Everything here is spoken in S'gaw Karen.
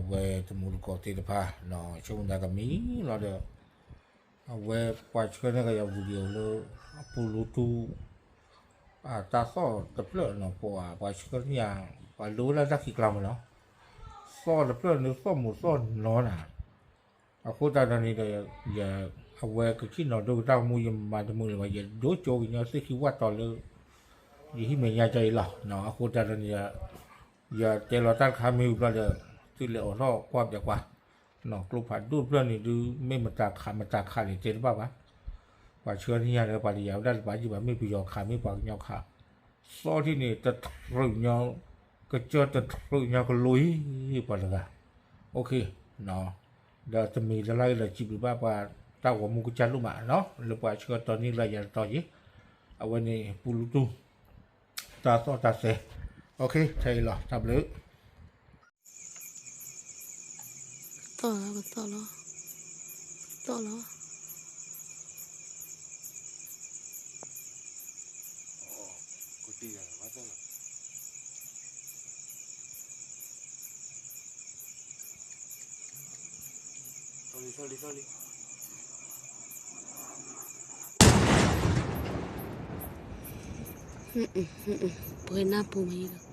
အဝဲတမူတကိးသ့ၣ်တဖၣ် ဆိကမိၣ်သးကမံလီၤဒီး အဝဲပှၤဆှၢန့ၢ်ကယၤ video လၢ အပူၤလူတူၢ် တၢ်သီၣ်တဖျၢၣ်နီၤ ပှၤ ပှၤဆှၢန့ၢ်ယၤ ပှၤလိဝဲလၢတၢ်ခံးကျါမးနီၤ သီၣ်တဖျၢၣ်န့ၣ် သီၣ်မုာ်သီၣ်နီၤနၤ အဃိသတးဒီးန့ၣ်ဒီး ယ အဝဲကစံၣ်နီၤဒိကတၢ်မူ ယမၤတမုာ်လၢၤဘၣ် ယဒိကၠိကညီသ့ၣ်ခံဝၣ်တီၤလၢ ယဟံၣ်မဲာ်ညါကၠီအံၤလီၤ. အဃိသတးဒီးန့ၣ်ဒီး ယတဲလီၤတၢ်တခါမ့ၢ်ဝံၤဘျီဒီး သုလဲၤအိးထီၣ်ကွၢ်ပျးကွၢ် ကျိဖးဒိၣ်တဖျၢၣ်န့ၣ်ဒုး မ့ၢ်မတၤခးမတၤခးန့ၣ်တဲတဘၣ်ဘၣ်. ပှၤဆှၢန့ၢ်ယၤဒီး ပှၤတယာ်ဝဲဒၣ်တဘၣ်ယံၣ်ဘၣ် မ့ၢ်ပယီၤခး မ့ၢ်ပှၤကညီခး သီၣ်ထံၣ်န့ၣ် တထြုးညီ ကစၢၢ်တထြုးညီကလိအံၤ ပှၤတဂၤ OK ဒီးတမံၤတလါအံၤဒီး စံးဘျုးဘၣ်ပှၤ တၢ်ဂီၤမူကစၢ်ဒိၣ်မးနီၤ လၢပှၤဆှၢတီနံၤလၢယၤတတီၤယံၤ အဝဲန့ၣ် ပူၤလူတူၢ် တၢ်သီၣ်တၢ်သဲ OK ထဲအံၤလီၤ တၢ်ဘျုး သီၣ်လီၤ ပသီၣ်လီၤ သီၣ်လီၤ ပှဲၤနၢ်ပူၤမးယံၤလီၤ